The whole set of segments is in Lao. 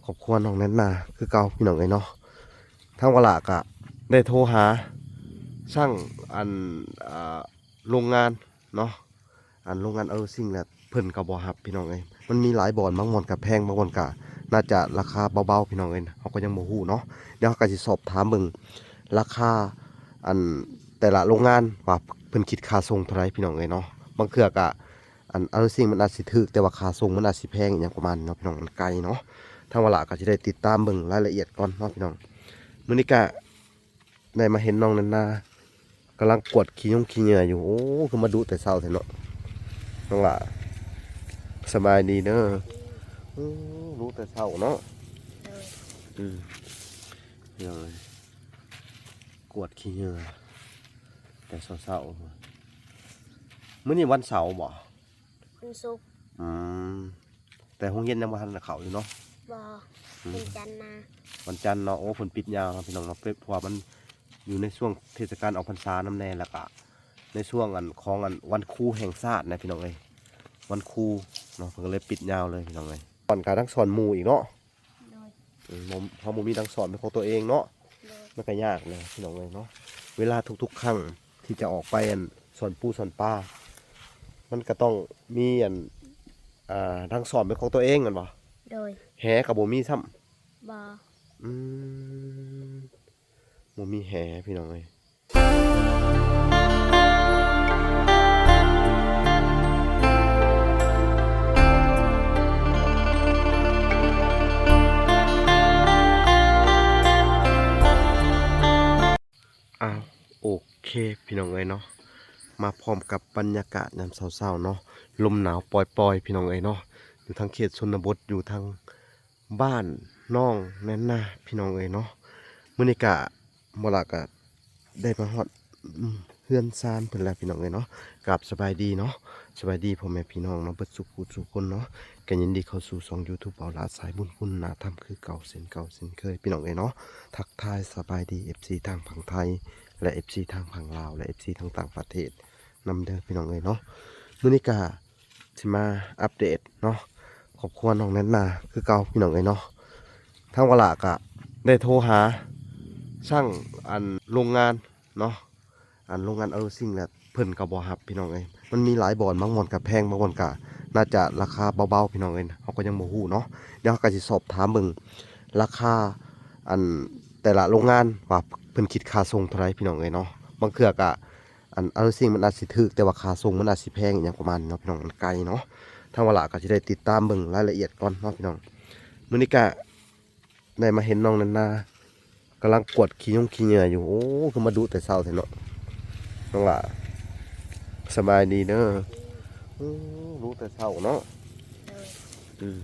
ຄອບຄົວນ້ອງແນນນາຄືເກົ່າພີ່ນ້ອງເອີຍເນາະ. ທາງວາລາກະໄດ້ໂທຫາຊ່າງ ອັນ ອ່າ ໂລງງານເນາະ, ອັນໂລງງານອາໂລຊິງ ແລ້ວເພິ່ນກໍບໍ່ຮັບພີ່ນ້ອງເອີຍ. ມັນມີຫຼາຍບ່ອນ, ບາງບ່ອນກໍແພງ, ບາງບ່ອນກໍໜ້າຈະລາຄາເບົາໆ ພີ່ນ້ອງເອີຍ. ເຮົາກໍຍັງບໍ່ຮູ້ເນາະ, ດຽວເຮົາກໍຊິສອບຖາມເບິ່ງລາຄາ ອັນ ແຕ່ລະໂລງງານວ່າເພິ່ນຄິດຄ່າສົ່ງເທົ່າໃດ ພີ່ນ້ອງເອີຍເນາະ. ບາງເທື່ອກໍ ອັນ ອາໂລຊິງ ມັນອາດຊິຖືກ ແຕ່ວ່າຄ່າສົ່ງມັນອາດຊິແພງ ອີ່ຫຍັງປະມານນີ້ເນາະ ພີ່ນ້ອງ, ມັນໄກເນາະ. ທາງວາລາກໍຊິໄດ້ຕິດຕາມເບິ່ງລາຍລະອຽດກ່ອນເນາະ ພີ່ນ້ອງ. ມື້ນີ້ກະໄດ້ມາເຫັນນ້ອງແນນນາກຳລັງກວາດຂີ້ຍົງຂີ້ເຫຍື້ອຢູ່. ໂອ້ ຄືມາດຸແຕ່ເຊົ້າແທ້ເນາະນ້ອງຫຼ້າ. ສະບາຍດີເດີ. ໂອ້ ດຸແຕ່ເຊົ້າເນາະ. ໂດຍ. ອືມ ພີ່ນ້ອງເອີຍ ກວາດຂີ້ເຫຍື້ອແຕ່ເຊົ້າໆ. ມື້ນີ້ວັນເສົາບໍ? ວັນສຸກ. ອືມ ແຕ່ໂຮງຮຽນຍັງບໍ່ທັນໄດ້ເຂົ້າຢູ່ເນາະ? ບໍ່. ອືມ ວັນຈັນນາ. ວັນຈັນເນາະ. ໂອ້ ເພິ່ນປິດຍາວເນາະ ພີ່ນ້ອງເນາະ, ເພາະວ່າມັນຢູ່ໃນຊ່ວງເທດສະການອອກພັນສານຳແດ່ ແລ້ວກະໃນຊ່ວງ ອັນ ຂອງ ອັນ ວັນຄູແຫ່ງຊາດນະ ພີ່ນ້ອງເອີຍ, ວັນຄູເນາະ, ເພິ່ນກໍເລີຍປິດຍາວເລີຍ ພີ່ນ້ອງເອີຍ. ສອນກະທັງສອນໝູ່ອີກເນາະ. ໂດຍ. ອືມ ບໍ່ ເຮົາບໍ່ມີທັງສອນເປັນຂອງຕົວເອງເນາະ. ໂດຍ. ມັນກໍຍາກແຫຼະ ພີ່ນ້ອງເອີຍເນາະ, ເວລາທຸກໆຄັ້ງທີ່ຈະອອກໄປ ອັນ ສອນປູສອນປາ ມັນກໍຕ້ອງມີ ອັນ ອ່າ ທັງສອນເປັນຂອງຕົວເອງແມ່ນບໍ່? ໂດຍ. ແຫກໍບໍ່ມີຊ້ຳ? ບໍ່. ອືມ ບໍ່ມີແຫ ພີ່ນ້ອງເອີຍ. ອ້າວ ໂອເຄ ພີ່ນ້ອງເອີຍເນາະ, ມາພ້ອມກັບບັນຍາກາດຍາມເຊົ້າໆເນາະ, ລົມໜາວປ່ອຍໆ ພີ່ນ້ອງເອີຍເນາະ, ຢູ່ທາງເຂດຊົນນະບົດ ຢູ່ທາງ ບ້ານນ້ອງແນນນາ ພີ່ນ້ອງເອີຍເນາະ. ມື້ນີ້ກະ ບໍ່ຫຼາກະໄດ້ມາຮອດ ອືມ ເຮືອນຊານເພິ່ນແລ້ວ ພີ່ນ້ອງເອີຍເນາະ. ກາບສະບາຍດີເນາະ, ສະບາຍດີພໍ່ແມ່ພີ່ນ້ອງເນາະ ເບິດສູ່ຜູ້ສູ່ຄົນເນາະ. ກະຍິນດີເຂົ້າສູ່ຊ່ອງຢູທູບ ເບົາຫຼ້າສາຍບຸນຄຸນນາທຳ ຄືເກົ່າເຊັ່ນເກົ່າເຊັ່ນເຄີຍ ພີ່ນ້ອງເອີຍເນາະ. ທັກທາຍສະບາຍດີ ເອັຟຊີ ທາງຝັ່ງໄທ ແລະ ເອັຟຊີ ທາງຝັ່ງລາວ ແລະ ເອັຟຊີ ທາງຕ່າງປະເທດນຳເດີ ພີ່ນ້ອງເອີຍເນາະ. ມື້ນີ້ກະ ຊິມາອັບເດດເນາະ ຄອບຄົວນ້ອງແນນນາຄືເກົ່າ ພີ່ນ້ອງເອີຍເນາະ. ທາງວາລາກະໄດ້ໂທຫາຊ່າງ ອັນ ໂລງງານເນາະ, ອັນ ໂລງງານອາໂລຊິງ ແລ້ວເພິ່ນກໍບໍ່ຮັບ ພີ່ນ້ອງເອີຍ. ມັນມີຫຼາຍບ່ອນ, ບາງບ່ອນກໍແພງ, ບາງບ່ອນກໍໜ້າຈະລາຄາເບົາໆ ພີ່ນ້ອງເອີຍ. ເຮົາກໍຍັງບໍ່ຮູ້ເນາະ, ດຽວເຮົາກໍຊິສອບຖາມເບິ່ງລາຄາ ອັນ ແຕ່ລະໂລງງານວ່າເພິ່ນຄິດຄ່າສົ່ງເທົ່າໃດ ພີ່ນ້ອງເອີຍເນາະ. ບາງເທື່ອກໍ ອັນ ອາໂລຊິງ ມັນອາດຊິຖືກ ແຕ່ວ່າຄ່າສົ່ງມັນອາດຊິແພງ ອີ່ຫຍັງປະມານນີ້ເນາະ ພີ່ນ້ອງ, ມັນໄກເນາະ. ທາງວາລາກໍຊິໄດ້ຕິດຕາມເບິ່ງລາຍລະອຽດກ່ອນເນາະ ພີ່ນ້ອງ. ມື້ນີ້ກະໄດ້ມາເຫັນນ້ອງແນນນາກຳລັງກວາດຂີ້ຍົງຂີ້ເຫຍື້ອຢູ່. ໂອ້ ຄືມາດຸແຕ່ເຊົ້າແທ້ເນາະນ້ອງຫຼ້າ. ສະບາຍດີເດີ. ໂອ້ ດຸແຕ່ເຊົ້າເນາະ. ໂດຍ. ອືມ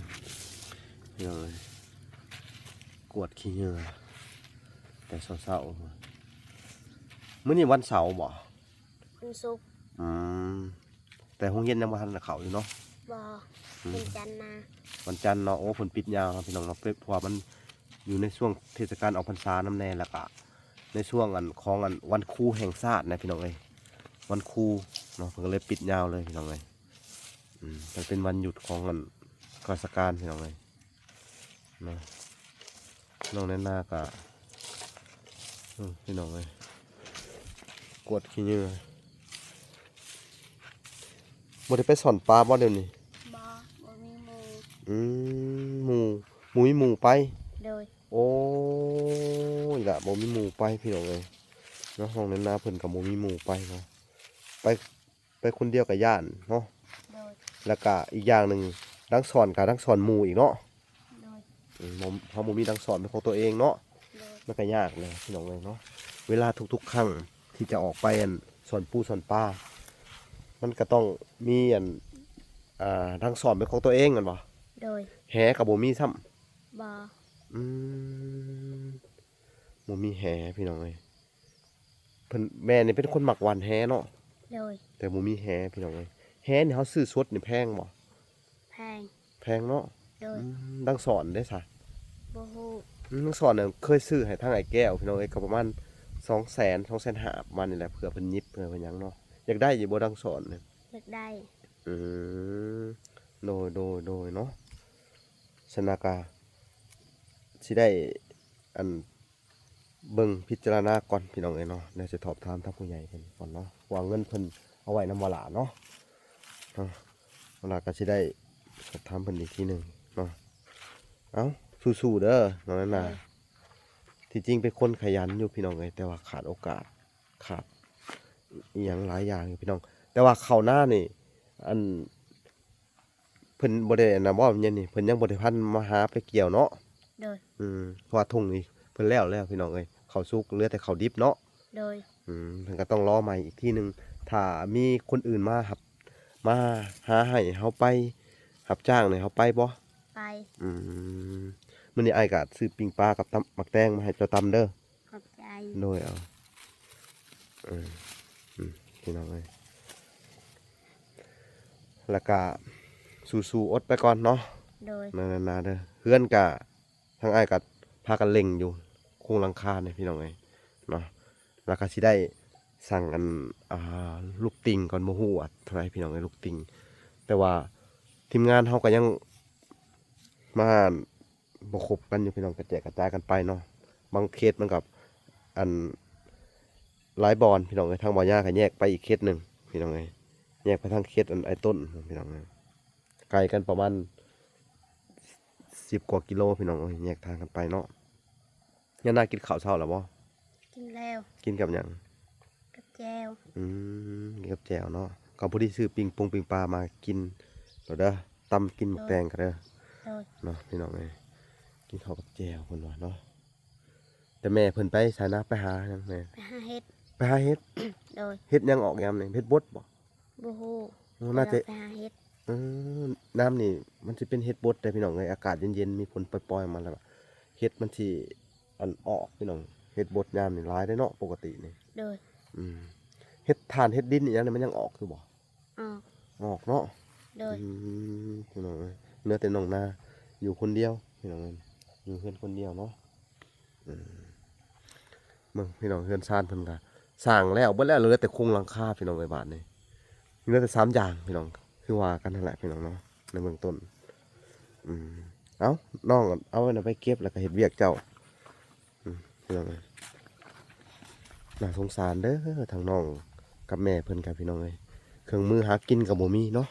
ພີ່ນ້ອງເອີຍ ກວາດຂີ້ເຫຍື້ອແຕ່ເຊົ້າໆ. ມື້ນີ້ວັນເສົາບໍ? ວັນສຸກ. ອືມ ແຕ່ໂຮງຮຽນຍັງບໍ່ທັນໄດ້ເຂົ້າຢູ່ເນາະ? ບໍ່. ອືມ ວັນຈັນນາ. ວັນຈັນເນາະ. ໂອ້ ເພິ່ນປິດຍາວເນາະ ພີ່ນ້ອງເນາະ, ເພາະວ່າມັນຢູ່ໃນຊ່ວງເທດສະການອອກພັນສານຳແດ່ ແລ້ວກະໃນຊ່ວງ ອັນ ຂອງ ອັນ ວັນຄູແຫ່ງຊາດນະ ພີ່ນ້ອງເອີຍ, ວັນຄູເນາະ, ເພິ່ນກໍເລີຍປິດຍາວເລີຍ ພີ່ນ້ອງເອີຍ. ອືມ ມັນເປັນວັນຢຸດຂອງ ອັນ ຂ້າລາຊະການ ພີ່ນ້ອງເອີຍ. ເນາະ ນ້ອງແນນນາກະ ອືມ ພີ່ນ້ອງເອີຍ ກວາດຂີ້ເຫຍື້ອ. ບໍ່ໄດ້ໄປສອນປາບໍ່ດຽວນີ້? ບໍ່ ບໍ່ມີໝູ່. ອືມ ໝູ່ ໝູ່ ມີໝູ່ໄປ? ໂດຍ. ໂອ້ຍ ລະບໍ່ມີໝູ່ໄປ ພີ່ນ້ອງເອີຍເນາະ. ນ້ອງແນນນາເພິ່ນກໍບໍ່ມີໝູ່ໄປເນາະ, ໄປ ໄປຄົນດຽວກໍຢ້ານເນາະ. ໂດຍ. ແລ້ວກະອີກຢ່າງໜຶ່ງ ດັງສອນກໍດັງສອນໝູ່ອີກເນາະ. ໂດຍ. ອືມ ເຮົາບໍ່ມີດັງສອນເປັນຂອງຕົວເອງເນາະ. ໂດຍ. ມັນກໍຍາກແຫຼະ ພີ່ນ້ອງເອີຍເນາະ, ເວລາທຸກໆຄັ້ງທີ່ຈະອອກໄປ ອັນ ສອນປູສອນປາ ມັນກໍຕ້ອງມີ ອັນ ອ່າ ດັງສອນເປັນຂອງຕົວເອງແມ່ນບໍ່? ໂດຍ. ແຫກໍບໍ່ມີຊ້ຳ? ບໍ່. ອືມ ບໍ່ມີແຫ ພີ່ນ້ອງເອີຍ. ເພິ່ນ ແມ່ນີ້ເປັນຄົນມັກຫວ່ານແຫເນາະ. ໂດຍ. ແຕ່ບໍ່ມີແຫ ພີ່ນ້ອງເອີຍ. ແຫນີ້ເຮົາຊື້ສົດນີ້ແພງບໍ່? ແພງ. ແພງເນາະ. ໂດຍ. ອືມ ດັງສອນເດ້ຊະ? ບໍ່ຮູ້. ອືມ ດັງສອນນະເຄີຍຊື້ໃຫ້ທາງອ້າຍແກ້ວ ພີ່ນ້ອງເອີຍ, ກໍປະມານສອງແສນ ສອງແສນຫ້າ ປະມານນີ້ແຫຼະ, ເພື່ອເພິ່ນຫຍິບ ເພື່ອເພິ່ນຫຍັງເນາະ. ຢາກໄດ້ຢູ່ບໍ່ດັງສອນ? ຢາກໄດ້. ອືມ ໂດຍ ໂດຍ ໂດຍເນາະ. ຊັ້ນນະກະ ຊິໄດ້ ອັນ ເບິ່ງພິຈາລະນາກ່ອນພີ່ນ້ອງເອີຍເນາະ. ດຽວຊິສອບຖາມທາງຜູ້ໃຫຍ່ເພິ່ນກ່ອນເນາະ ເພາະວ່າເງິນເພິ່ນເອົາໄວ້ນຳວາລາເນາະ. ເນາະ ວາລາກໍຊິໄດ້ສອບຖາມເພິ່ນອີກທີໜຶ່ງເນາະ. ເອົ້າ ສູ້ໆເດີນ້ອງນານາ. ທີ່ຈິງເປັນຄົນຂະຫຍັນຢູ່ພີ່ນ້ອງເອີຍ ແຕ່ວ່າຂາດໂອກາດ ຂາດອີ່ຫຍັງຫຼາຍຢ່າງຢູ່ພີ່ນ້ອງ. ແຕ່ວ່າເຂົ້ານານີ້ ອັນ ເພິ່ນບໍ່ໄດ້ອັນນັ້ນບໍ່ ຍາມນີ້ເພິ່ນຍັງບໍ່ໄດ້ພັນມາຫາໄປກ່ຽວເນາະ. ໂດຍ ອືມ ເພາະວ່າທົ່ງນີ້ເພິ່ນແລ້ວແລ້ວພີ່ນ້ອງເອີຍ ເຂົ້າສຸກ ເຫຼືອແຕ່ເຂົ້າດິບເນາະ. ໂດຍ ອືມ ເພິ່ນກໍຕ້ອງລໍໃໝ່ອີກທີໜຶ່ງ. ຖ້າມີຄົນອື່ນມາຮັບ ມາຫາໃຫ້ເຮົາໄປ ຮັບຈ້າງນີ້ເຮົາໄປບໍ່? ໄປ. ອືມ ມື້ນີ້ອ້າຍກໍຊື້ປີ້ງປາກັບຕຳ ໝາກແຕງມາໃຫ້ເຈົ້າຕຳເດີ. ຂອບໃຈ. ໂດຍ ເອົາ ເອີ ອືມ ພີ່ນ້ອງເອີຍ ແລ້ວກະສູ້ໆອົດໄປກ່ອນເນາະ. ໂດຍ ນານາເດີ ເຮືອນກະ ທາງອ້າຍກະພາກັນເລັ່ງຢູ່ ໂຄງຫຼັງຄານີ້ພີ່ນ້ອງເອີຍເນາະ. ແລ້ວກະຊິໄດ້ສັ່ງອັນ ອ່າ ລູກຕິ່ງກ່ອນ ບໍ່ຮູ້ວ່າເທົ່າໃດພີ່ນ້ອງເອີຍ ລູກຕິ່ງ. ແຕ່ວ່າທີມງານເຮົາກະຍັງມາ ບໍ່ຄົບກັນຢູ່ພີ່ນ້ອງ ກະແຈກກະຈາຍກັນໄປເນາະ. ບາງເຂດມັນກໍ ອັນ ຫຼາຍບ່ອນພີ່ນ້ອງເອີຍ ທາງບໍ່ຍາກໍແຍກໄປອີກເຂດໜຶ່ງພີ່ນ້ອງເອີຍ ແຍກໄປທາງເຂດອັນອ້າຍຕົ້ນພີ່ນ້ອງເອີຍ ໄກກັນປະມານສິບກວ່າກິໂລພີ່ນ້ອງເອີຍ ແຍກທາງກັນໄປເນາະ. ຍານາກິນເຂົ້າເຊົ້າແລ້ວບໍ່? ກິນແລ້ວ. ກິນກັບຫຍັງ? ກັບແຈ່ວ. ອືມ ກິນກັບແຈ່ວເນາະ. ກໍພໍດີຊື້ປີ້ງປົງປີ້ງປາມາກິນໂລດເດີ ຕຳກິນໝາກແຕງກໍເດີ. ໂດຍ ເນາະ ພີ່ນ້ອງເອີຍ ກິນເຂົ້າກັບແຈ່ວເພິ່ນວ່າເນາະ. ແຕ່ແມ່ເພິ່ນໄປໃສນະ? ໄປຫາຫຍັງແມ່? ໄປຫາເຫັດ. ໄປຫາເຫັດ? ໂດຍ ເຫັດຫຍັງອອກຍາມນີ້? ເຫັດບົດບໍ່? ບໍ່ຮູ້. ໂອ້ ໜ້າຈະ ໄປຫາເຫັດ. ເອີ ຍາມນີ້ມັນຊິເປັນເຫັດບົດເດ້ພີ່ນ້ອງເອີຍ ອາກາດເຢັນໆ ມີຝົນປ່ອຍໆ ມາແລ້ວ ເຫັດມັນຊິ ອັນ ອອກພີ່ນ້ອງ. ເຫັດບົດຍາມນີ້ຫຼາຍເດ້ເນາະ ປົກກະຕິນີ້. ໂດຍ ອືມ ເຫັດຖ່ານເຫັດດິນອີ່ຫຍັງນີ້ມັນຍັງອອກຢູ່ບໍ່? ອອກ. ອອກເນາະ. ໂດຍ ອືມ ພີ່ນ້ອງເອີຍ ເຫຼືອແຕ່ນ້ອງນາຢູ່ຄົນດຽວພີ່ນ້ອງເອີຍ ຢູ່ເຮືອນຄົນດຽວເນາະ. ອືມ ເບິ່ງພີ່ນ້ອງ ເຮືອນຊານເພິ່ນກະສ້າງແລ້ວເບິດແລ້ວ ເຫຼືອແຕ່ໂຄງຫຼັງຄາພີ່ນ້ອງເອີຍ. ບາດນີ້ເຫຼືອແຕ່ສາມຢ່າງພີ່ນ້ອງ ຄືວ່າກັນຫັ້ນແຫຼະພີ່ນ້ອງເນາະ ໃນເບື້ອງຕົ້ນ. ອືມ ເອົ້າ ນ້ອງເອົາໄປເກັບ ແລ້ວກໍເຮັດວຽກເຈົ້າ. ອືມ ພີ່ນ້ອງເອີຍ ໜ້າສົງສານເດີ ທັງນ້ອງກັບແມ່ເພິ່ນກັນ ພີ່ນ້ອງເອີຍ ເຄື່ອງມືຫາກິນກໍບໍ່ມີເນາະ.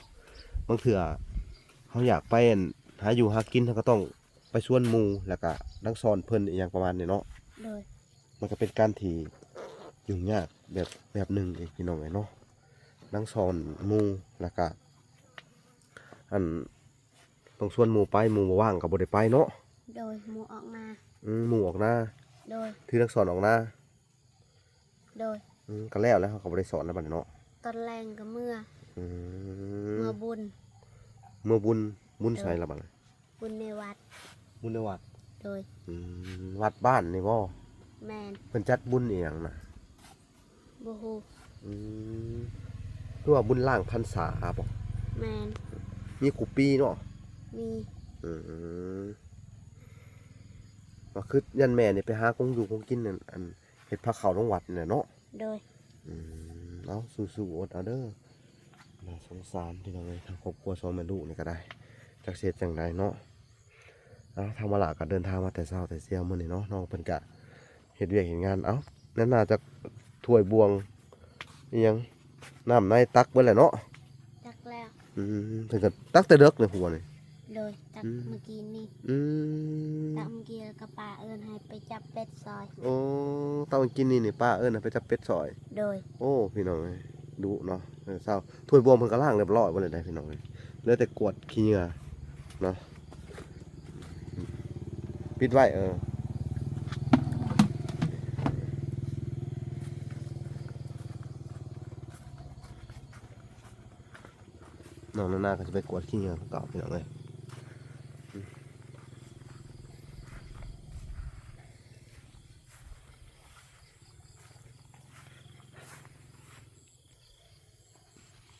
ບາງເທື່ອເຮົາຢາກໄປ ອັນ ຫາຢູ່ຫາກິນ ເຮົາກໍຕ້ອງໄປຊວນໝູ່ ແລ້ວກໍນັ່ງຊ້ອນເພິ່ນ ອີ່ຫຍັງປະມານນີ້ເນາະ. ໂດຍ ມັນກໍເປັນການທີ່ຫຍຸ້ງຍາກແບບ ແບບໜຶ່ງເດ ພີ່ນ້ອງເອີຍເນາະ ນັ່ງຊ້ອນໝູ່ ແລ້ວກໍ ອັນ ຕ້ອງຊວນໝູ່ໄປ ໝູ່ບໍ່ວ່າງກໍບໍ່ໄດ້ໄປເນາະ. ໂດຍ ໝູ່ອອກນາ. ອືມ ໝູ່ອອກນາ. ໂດຍ ຖືນັກສອນອອກນາ. ໂດຍ ອືມ ກໍແລ້ວແລ້ວ ເຮົາກໍບໍ່ໄດ້ສອນແລ້ວບັດນີ້ເນາະ. ຕອນແລງກໍເມືອ. ອືມ ເມືອບຸນ. ເມືອບຸນ. ບຸນໃສລະບັດນີ້? ບຸນໃນວັດ. ບຸນໃນວັດ. ໂດຍ ອືມ ວັດບ້ານນີ້ບໍ່? ແມ່ນ. ເພິ່ນຈັດບຸນອີ່ຫຍັງນະ? ບໍ່ຮູ້. ອືມ ຄືວ່າບຸນລ້າງພັນສາບໍ? ແມ່ນ. ມີຄູ່ປີເນາະ? ມີ. ອືມ ວ່າຄືຢ້ານແມ່ນີ້ໄປຫາກອງຢູ່ກອງກິນ ອັນ ອັນ ເຮັດພາເຂົ້າລົງວັດນີ້ແຫຼະເນາະ. ໂດຍ ອືມ ເອົາ ສູ້ໆອົດເອົາເດີ. ໜ້າສົງສານພີ່ນ້ອງເອີຍ ທາງຄອບຄົວສອງແມ່ລູກນີ້ກໍໄດ້ ຈັກຊິເຮັດຈັ່ງໃດເນາະ. ເອົາ ທາງມາລາກໍເດີນທາງມາແຕ່ເຊົ້າແຕ່ຊຽວມື້ນີ້ເນາະ ນ້ອງເພິ່ນກະເຮັດວຽກເຮັດງານ. ເອົາ ນັ້ນໜ້າຈະຖ້ວຍບ່ວງອີ່ຫຍັງ ນ້ຳໃນຕັກເບິດແລ້ວເນາະ. ຕັກແລ້ວ. ອືມ ເພິ່ນກໍຕັກແຕ່ເດິກໃນຫົວນີ້. ໂດຍ ຕັກ ອືມ ເມື່ອກີ້ນີ້. ອືມ ຕັກເມື່ອກີ້ ແລ້ວກໍປ້າເອີ້ນໃຫ້ໄປຈັບເປັດຊ່ອຍ. ໂອ້ ຕອນກິນນີ້ນີ້ ປ້າເອີ້ນໃຫ້ໄປຈັບເປັດຊ່ອຍ. ໂດຍ ໂອ້ ພີ່ນ້ອງເອີຍ ດຸເນາະ. ເອີ ເຊົ້າ ຖ້ວຍບ່ວງເພິ່ນກໍລ້າງຮຽບຮ້ອຍໝົດແລ້ວໄດ໋ ພີ່ນ້ອງເອີຍ ເຫຼືອແຕ່ກວດຂີ້ເຫຍື້ອເນາະ. ປິດໄວ້ ເອີ ນ້ອງນານາກໍຈະໄປກວດຂີ້ເຫຍື້ອຄືເກົ່າ ພີ່ນ້ອງເອີຍ.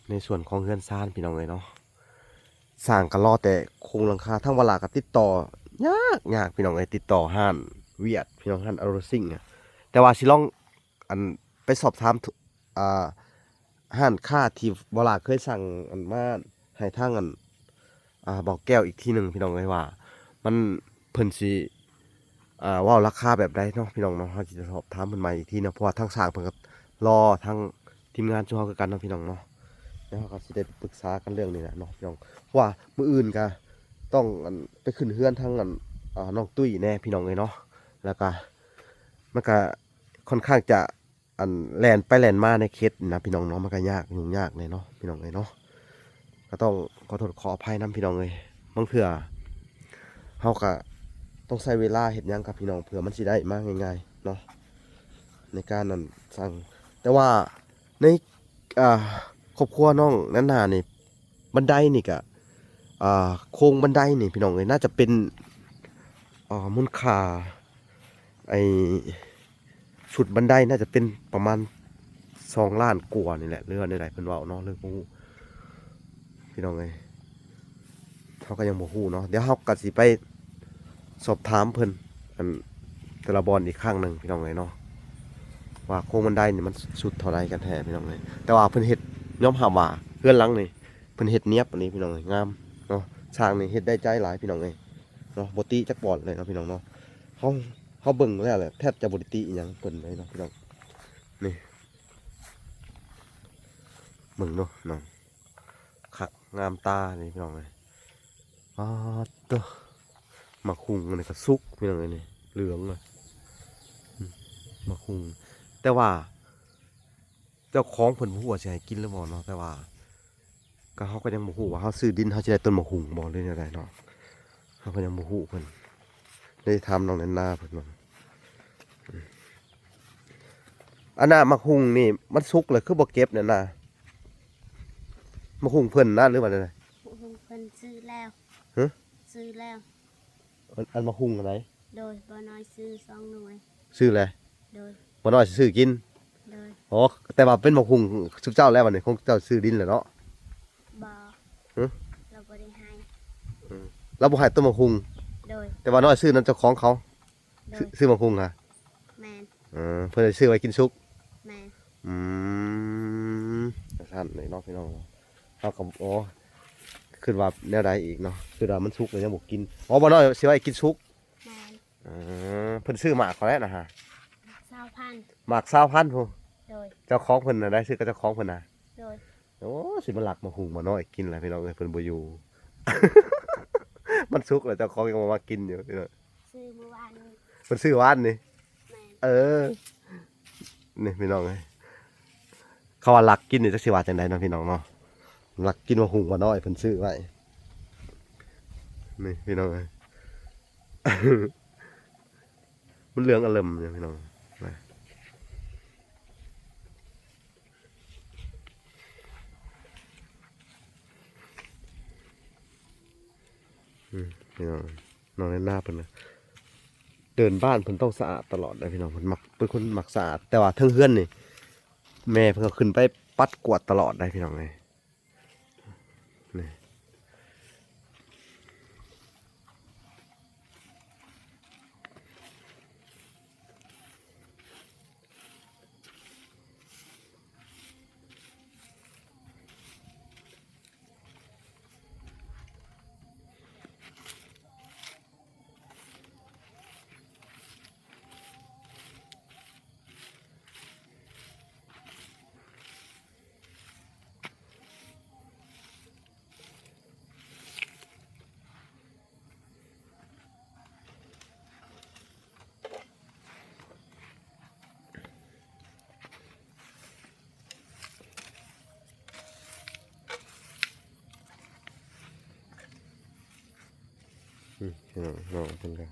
ໃນສ່ວນຂອງເຮືອນຊານ ພີ່ນ້ອງເອີຍເນາະ ສ້າງກໍລໍແຕ່ໂຄງຫຼັງຄາ. ທາງວາລາກໍຕິດຕໍ່ຍາກໆ ພີ່ນ້ອງເອີຍ ຕິດຕໍ່ຮ້ານຫວຽດ ພີ່ນ້ອງ ຮ້ານອາໂຣຊິງ. ແຕ່ວ່າຊິລອງ ອັນ ໄປສອບຖາມ ອ່າ ຮ້ານຄ້າທີ່ວາລາເຄີຍສັ່ງ ອັນ ມາໃຫ້ທາງ ອັນ ອ່າ ບ່າວແກ້ວອີກທີໜຶ່ງ ພີ່ນ້ອງເອີຍ ວ່າມັນ ເພິ່ນຊິ ອ່າ ເວົ້າລາຄາແບບໃດເນາະພີ່ນ້ອງເນາະ ເຮົາຊິໄດ້ສອບຖາມເພິ່ນໃໝ່ອີກທີເນາະ ເພາະວ່າທາງຊ່າງເພິ່ນກໍລໍທາງທີມງານຊຸມເຮົາຄືກັນເນາະພີ່ນ້ອງເນາະ. ແລ້ວເຮົາກໍຊິໄດ້ປຶກສາກັນເລື່ອງນີ້ແຫຼະເນາະພີ່ນ້ອງ ເພາະວ່າມື້ອື່ນກໍຕ້ອງ ອັນ ໄປຂຶ້ນເຮືອນທາງ ອັນ ອ່າ ນ້ອງຕຸ້ຍແດ່ພີ່ນ້ອງເອີຍເນາະ. ແລ້ວກໍມັນກໍຄ່ອນຂ້າງຈະ ອັນ ແລ່ນໄປແລ່ນມາໃນເຂດນີ້ນະພີ່ນ້ອງເນາະ ມັນກໍຍາກ ຫຍຸ້ງຍາກແດ່ເນາະພີ່ນ້ອງເອີຍເນາະ. ກໍຕ້ອງຂໍໂທດຂໍອະໄພນຳພີ່ນ້ອງເອີຍ ບາງເທື່ອເຮົາກໍຕ້ອງໃຊ້ເວລາເຮັດຫຍັງກັບພີ່ນ້ອງ ເພື່ອມັນຊິໄດ້ມາງ່າຍໆເນາະ ໃນການ ອັນ ສ້າງ. ແຕ່ວ່າໃນ ອ່າ ຄອບຄົວນ້ອງນານານີ້ ບັນໄດນີ້ກະ ອ່າ ໂຄງບັນໄດນີ້ພີ່ນ້ອງເອີຍ ໜ້າຈະເປັນ ອ່າ ມູນຄ່າ ໄອ້ຊຸດບັນໄດໜ້າຈະເປັນປະມານສອງລ້ານກວ່ານີ້ແຫຼະ ຫຼືວ່າແນວໃດເພິ່ນເວົ້າເນາະ ເລີຍບໍ່ຮູ້ພີ່ນ້ອງເອີຍ. ເຮົາກໍຍັງບໍ່ຮູ້ເນາະ ດຽວເຮົາກໍຊິໄປສອບຖາມເພິ່ນ ອັນ ແຕ່ລະບ່ອນອີກຄັ້ງໜຶ່ງພີ່ນ້ອງເອີຍເນາະ ວ່າໂຄງບັນໄດນີ້ມັນສຸດເທົ່າໃດກັນແທ້ພີ່ນ້ອງເອີຍ. ແຕ່ວ່າເພິ່ນເຮັດ ຍອມຮັບວ່າເຮືອນຫຼັງນີ້ ເພິ່ນເຮັດນຽບອັນນີ້ພີ່ນ້ອງເອີຍ ງາມເນາະ. ຊ່າງນີ້ເຮັດໄດ້ໃຈຫຼາຍພີ່ນ້ອງເອີຍເນາະ ບໍ່ຕິຈັກບ່ອນເລີຍເນາະພີ່ນ້ອງເນາະ. ເຮົາ ເຮົາເບິ່ງແລ້ວແຫຼະ ແທບຈະບໍ່ໄດ້ຕິຫຍັງເພິ່ນເລີຍເນາະພີ່ນ້ອງ. ນີ້ ເບິ່ງເນາະພີ່ນ້ອງ ຄັກງາມຕານີ້ພີ່ນ້ອງເອີຍ. ປາດໂທ້ ໝາກຫຸ່ງອັນນີ້ກໍສຸກພີ່ນ້ອງເອີຍ ນີ້ເຫຼືອງເລີຍ ອືມ ໝາກຫຸ່ງ. ແຕ່ວ່າເຈົ້າຂອງເພິ່ນບໍ່ຮູ້ວ່າຊິໃຫ້ກິນຫຼືບໍ່ເນາະ ແຕ່ວ່າ ກໍເຮົາກໍຍັງບໍ່ຮູ້ວ່າເຮົາຊື້ດິນເຮົາຊິໄດ້ຕົ້ນໝາກຫຸ່ງບໍ່ ຫຼືແນວໃດເນາະ ເຮົາກໍຍັງບໍ່ຮູ້ເພິ່ນ. ໄດ້ຖາມນ້ອງແນນນາເພິ່ນວ່າ ອືມ ອັນນ່າ ໝາກຫຸ່ງນີ້ມັນສຸກແລ້ວຄືບໍ່ເກັບແນນນາ ໝາກຫຸ່ງເພິ່ນນະ ຫຼືວ່າແນວໃດ? ໝາກຫຸ່ງເພິ່ນຊື້ແລ້ວ ຮະ? ຊື້ແລ້ວ ອັນ ອັນໝາກຫຸ່ງອັນໃດ? ໂດຍ ບໍ່ນ້ອຍຊື້ສອງໜ່ວຍ ຊື້ແລ້ວ ໂດຍ ບໍ່ນ້ອຍຊື້ກິນ ໂດຍ. ອໍ ແຕ່ວ່າເປັນໝາກຫຸ່ງຊຸມເຈົ້າແລ້ວ ບັດນີ້ຄົງເຈົ້າຊື້ດິນແລ້ວເນາະ ບໍ່ ຮະ? ລາວບໍ່ໄດ້ໃຫ້ ອືມ ລາວບໍ່ໃຫ້ຕົ້ນໝາກຫຸ່ງ ໂດຍ ແຕ່ວ່ານ້ອຍຊື້ນຳເຈົ້າຂອງເຂົາ ໂດຍ ຊື້ ຊື້ໝາກຫຸ່ງຫະ ແມ່ນ ເອີ ເພິ່ນໄດ້ຊື້ໄວ້ກິນສຸກ ແມ່ນ ອືມ ຈັ່ງຊັ້ນເນາະພີ່ນ້ອງ. ເຮົາກໍ ອໍ ຄິດວ່າແນວໃດອີກເນາະ ຄິດວ່າມັນສຸກແລ້ວຍັງບໍ່ກິນ ອໍ ບໍ່ນ້ອຍຊິໄວ້ກິນສຸກ ແມ່ນ ເອີ ເພິ່ນຊື້ໝາກເທົ່າໃດນະຫະ? ຊາວພັນ ໝາກຊາວພັນພຸ້ນ ໂດຍ ເຈົ້າຂອງເພິ່ນນະ ໄດ້ຊື້ກັບເຈົ້າຂອງເພິ່ນນະ ໂດຍ. ໂອ້ ຊິມາລັກໝາກຫຸ່ງບໍ່ນ້ອຍກິນແຫຼະພີ່ນ້ອງເອີຍ ເພິ່ນບໍ່ຢູ່ ມັນສຸກແລ້ວເຈົ້າຂອງຍັງບໍ່ມາກິນຢູ່ພີ່ນ້ອງ ຊື້ມື້ວານນີ້ ເພິ່ນຊື້ວານນີ້ ແມ່ນ ເອີ ນີ້ພີ່ນ້ອງເອີຍ ເຂົາວ່າລັກກິນນີ້ຈັກຊິວ່າຈັ່ງໃດເນາະພີ່ນ້ອງເນາະ ລັກກິນໝາກຫຸ່ງບໍ່ນ້ອຍເພິ່ນຊື້ໄວ້ ນີ້ພີ່ນ້ອງເອີຍ ມັນເຫຼືອງອະເລິ່ມຢູ່ພີ່ນ້ອງ ນະ ອືມ ພີ່ນ້ອງ ນ້ອງແນນນາເພິ່ນນະ ເດີ່ນບ້ານເພິ່ນຕ້ອງສະອາດຕະຫຼອດເດ້ພີ່ນ້ອງ ເພິ່ນມັກ ເປັນຄົນມັກສະອາດ ແຕ່ວ່າເທິງເຮືອນນີ້ ແມ່ເພິ່ນກໍຂຶ້ນໄປປັດກວາດຕະຫຼອດເດ້ພີ່ນ້ອງເອີຍ ນີ້. ອືມ ພີ່ນ້ອງ ນ້ອງເພິ່ນກໍ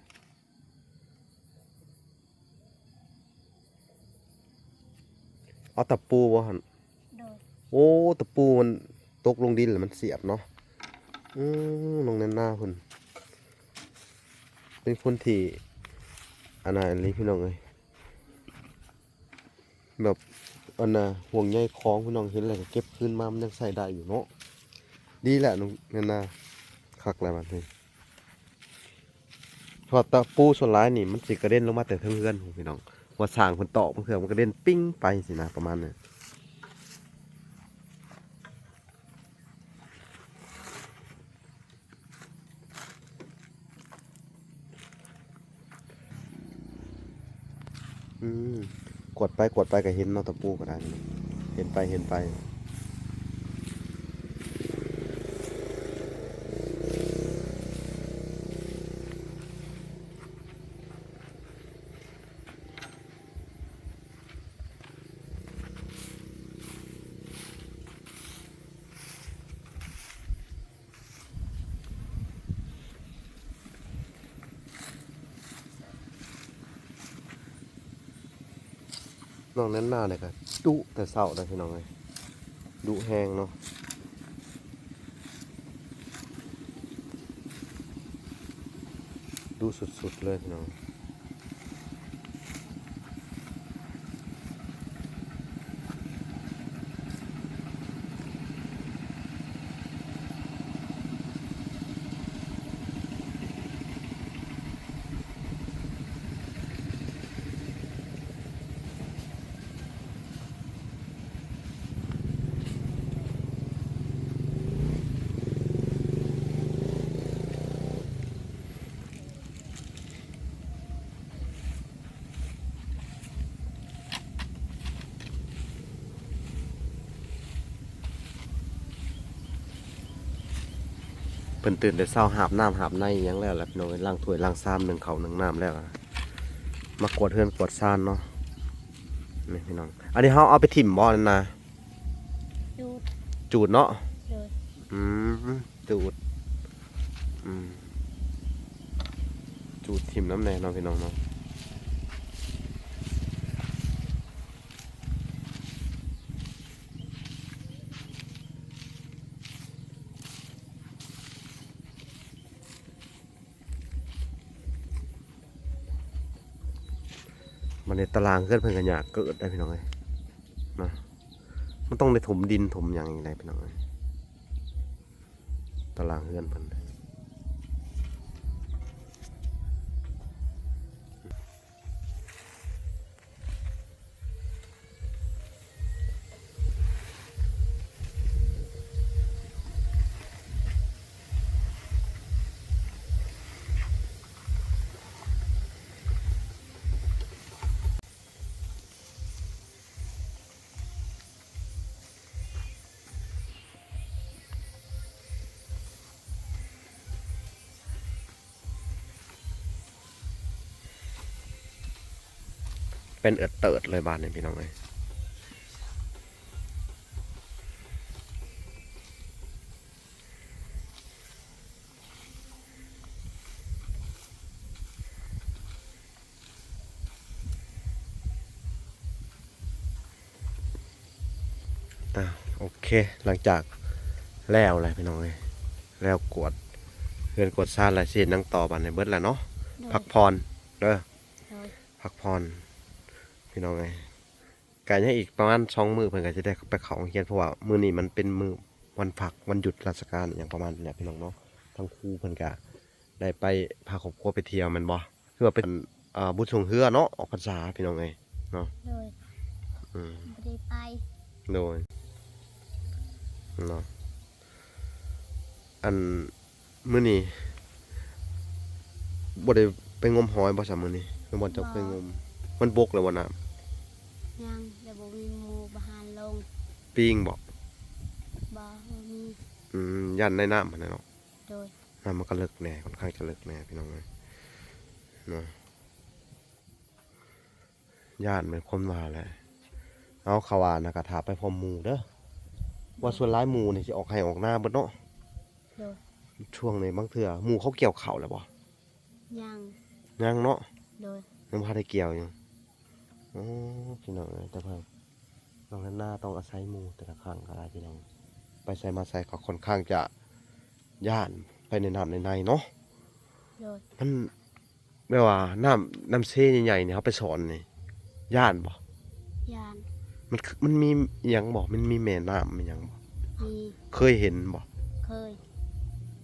ເອົາຕະປູບໍ່ຫັ້ນ? ໂດຍ ໂອ້ ຕະປູມັນຕົກລົງດິນແລ້ວມັນສຽບເນາະ. ອືມ ນ້ອງແນນນາເພິ່ນເປັນຄົນທີ່ອັນນັ້ນອີ່ຫຼີພີ່ນ້ອງເອີຍ ແບບອັນນ່າ ຫ່ວງໃຍຂອງພີ່ນ້ອງ ເຫັນແລ້ວກໍເກັບຄືນມາ ມັນຍັງໃຊ້ໄດ້ຢູ່ເນາະ. ດີແຫຼະນ້ອງແນນາ ຄັກແລ້ວບັດນີ້. ເພາະວ່າຕະປູສ່ວນຫຼາຍນີ້ມັນຊິກະເດັນລົງມາແຕ່ເທິງເຮືອນພຸ້ນພີ່ນ້ອງ ວ່າຊ່າງເພິ່ນຕອກ ບາງເທື່ອມັນກະເດັນປິ້ງໄປຊີ້ນະ ປະມານນັ້ນ. ອ ອືມ ກວດໄປກວດໄປກໍເຫັນເນາະ ຕະປູກໍໄດ້ ເຫັນໄປເຫັນໄປ. ນ້ອງແນນນານີ້ກໍດຸແຕ່ເຊົ້າເດ້ພີ່ນ້ອງເອີຍ ດຸແຮງເນາະ. ດຸສຸດໆເລີຍພີ່ນ້ອງ. ເພິ່ນຕື່ນແຕ່ເຊົ້າ ຫາບນ້ຳຫາບໃນອີ່ຫຍັງແລ້ວລະພີ່ນ້ອງເອີຍ ລ້າງຖ້ວຍລ້າງຊາມ ໜຶ້ງເຂົ້າໜຶ້ງນ້ຳແລ້ວ ມາກວດເຮືອນກວດຊານເນາະ ນີ້ພີ່ນ້ອງ. ອັນນີ້ເຮົາເອົາໄປຖິ້ມບໍ່ນັ້ນນະ? ຈູດ ຈູດເນາະ. ໂດຍ ອືມ ຈູດ ອືມ ຈູດຖິ້ມນຳແດ່ເນາະພີ່ນ້ອງເນາະ. ບັດນີ້ຕາລາງເຮືອນເພິ່ນກໍຍາກເກີດໄດ໋ພີ່ນ້ອງເອີຍ ເນາະ. ມັນຕ້ອງໄດ້ຖົມດິນຖົມຫຍັງອີກໄດ໋ພີ່ນ້ອງເອີຍ ຕາລາງເຮືອນເພິ່ນ. ເປັນເອີດເຕີດເລີຍບາດນີ້ພີ່ນ້ອງເອີຍ. ອ່າ ໂອເຄ ຫຼັງຈາກແລ້ວແຫຼະພີ່ນ້ອງເອີຍ ແລ້ວກວດເຮືອນກວດຊານແລ້ວ ຊິເຮັດຫຍັງຕໍ່ບາດນີ້ ເບິດແລ້ວເນາະ. ໂດຍ ພັກຜ່ອນເດີ ໂດຍ ພັກຜ່ອນພີ່ນ້ອງເອີຍ. ກະຍັງອີກປະມານສອງມື້ ເພິ່ນກໍຈະໄດ້ໄປເຂົ້າໂຮງຮຽນ ເພາະວ່າມື້ນີ້ມັນເປັນມື້ວັນພັກ ວັນຢຸດລາຊະການ ອີ່ຫຍັງປະມານນີ້ແຫຼະພີ່ນ້ອງເນາະ. ທາງຄູເພິ່ນກະໄດ້ໄປພາຄອບຄົວໄປທ່ຽວແມ່ນບໍ່ ຄືວ່າເປັນ ອ່າ ບຸນຊ່ວງເຮືອເນາະ ອອກພັນສາພີ່ນ້ອງເອີຍເນາະ. ໂດຍ ອືມ ບໍ່ໄດ້ໄປ. ໂດຍ ເນາະ ອັນ ມື້ນີ້ບໍ່ໄດ້ໄປງົມຫອຍບໍ່ຊະມື້ນີ້ ຄືບ່ອນເຈົ້າເຄີຍງົມ? ບໍ່ ມັນບົກແລ້ວບໍ່ນ້ຳ? ຍັງ ແຕ່ບໍ່ມີໝູ່ບາຫານລົງ. ປີ້ງບໍ່? ບໍ່ ບໍ່ມີ. ອືມ ຢ້ານໃນນ້ຳຫັ້ນແຫຼະເນາະ. ໂດຍ ນ້ຳມັນກໍເລິກແດ່ ຄ່ອນຂ້າງຈະເລິກແດ່ພີ່ນ້ອງເອີຍເນາະ. ຢ້ານແມ່ນຄົນວ່າແຫຼະ. ເອົາ ເຂົາວ່ານະ ກະຖ້າໄປພ້ອມໝູ່ເດີ ວ່າສ່ວນຫຼາຍໝູ່ນີ້ຊິອອກໄຮ່ອອກນາເບິດເນາະ. ໂດຍ ຊ່ວງນີ້ບາງເທື່ອໝູ່ເຂົາກ່ຽວເຂົ້າແລ້ວບໍ່? ຍັງ ຍັງເນາະ. ໂດຍ ຍັງບໍ່ທັນໄດ້ກ່ຽວຢູ່. ໂອ້ ພີ່ນ້ອງເອີຍ ແຕ່ວ່ານ້ອງແນນນາຕ້ອງອາໄສໝູ່ແຕ່ລະຄັ້ງກໍໄດ້ພີ່ນ້ອງ ໄປໃສມາໃສກໍຄ່ອນຂ້າງຈະຢ້ານ ໄປໃນນ້ຳໃນໃນເນາະ. ໂດຍ ມັນ ແບບວ່ານ້ຳ ນ້ຳເຊໃຫຍ່ໆນີ້ ເຮົາໄປສອນນີ້ ຢ້ານບໍ່? ຢ້ານ. ມັນ ມັນມີອີ່ຫຍັງບໍ່? ມັນມີແມ່ນ້ຳມີຫຍັງບໍ່? ມີ. ເຄີຍເຫັນບໍ່? ເຄີຍ.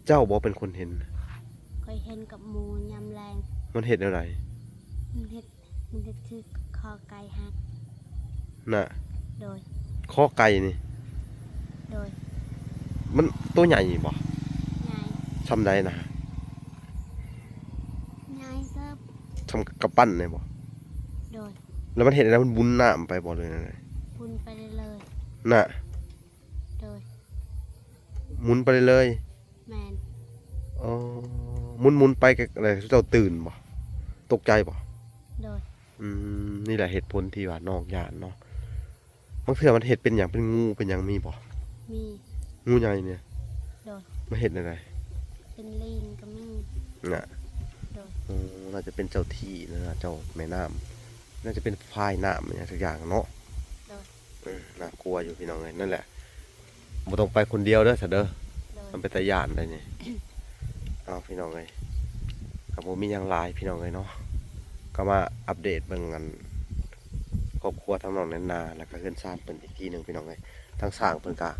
ເຈົ້າບໍ່ເປັນຄົນເຫັນ? ຂ້ອຍເຫັນກັບໝູ່ຍາມແລງ. ມັນເຮັດແນວໃດ? ມັນເຮັດ ມັນເຮັດຄືຄໍໄກ່ຫັກ. ນະ ໂດຍ ຄໍໄກ່ນີ້ ໂດຍ ມັນໂຕໃຫຍ່ບໍ່? ໃຫຍ່. ສ່ຳໃດນະ? ໃຫຍ່ເຕີບ. ສ່ຳກຳປັ້ນນີ້ບໍ່? ໂດຍ ແລ້ວມັນເຮັດແນວໃດ? ມັນໝູນນ້ຳໄປບໍ່ ຫຼືແນວໃດ? ໝູນໄປເລື້ອຍໆ ນະ? ໂດຍ. ໝູນໄປເລື້ອຍໆ? ແມ່ນ. ອໍ ໝູນໆໄປ ແລ້ວເຈົ້າຕື່ນບໍ່? ຕົກໃຈບໍ່? ໂດຍ. ອືມ ນີ້ແຫຼະເຫດຜົນທີ່ວ່ານ້ອງຢ້ານເນາະ. ບາງເທື່ອມັນເຮັດເປັນຫຍັງ ເປັນງູເປັນຫຍັງມີບໍ່? ມີ. ງູໃຫຍ່ນີ້? ໂດຍ. ມັນເຮັດແນວໃດ? ເປັນລີງກໍມີ. ນະ? ໂດຍ. ໂອ້ ໜ້າຈະເປັນເຈົ້າທີ່ນະ ເຈົ້າແມ່ນ້ຳ ໜ້າຈະເປັນຝາຍນ້ຳຫຍັງສັກຢ່າງເນາະ. ໂດຍ. ເອີ ໜ້າກົວຢູ່ພີ່ນ້ອງເອີຍ. ນັ້ນແຫຼະ ບໍ່ຕ້ອງໄປຄົນດຽວເດີ ຊະເດີ. ໂດຍ. ມັນເປັນຕາຢ້ານໄດ໋ນີ້. ເອົາ ພີ່ນ້ອງເອີຍ ກໍບໍ່ມີຫຍັງຫຼາຍພີ່ນ້ອງເອີຍເນາະ. ກໍມາອັບເດດເບິ່ງອັນ ຄອບຄົວທາງນ້ອງແນນນາ ແລ້ວກໍເຮືອນຊານເພິ່ນອີກທີໜຶ່ງພີ່ນ້ອງເອີຍ. ທາງຊ່າງເພິ່ນກະ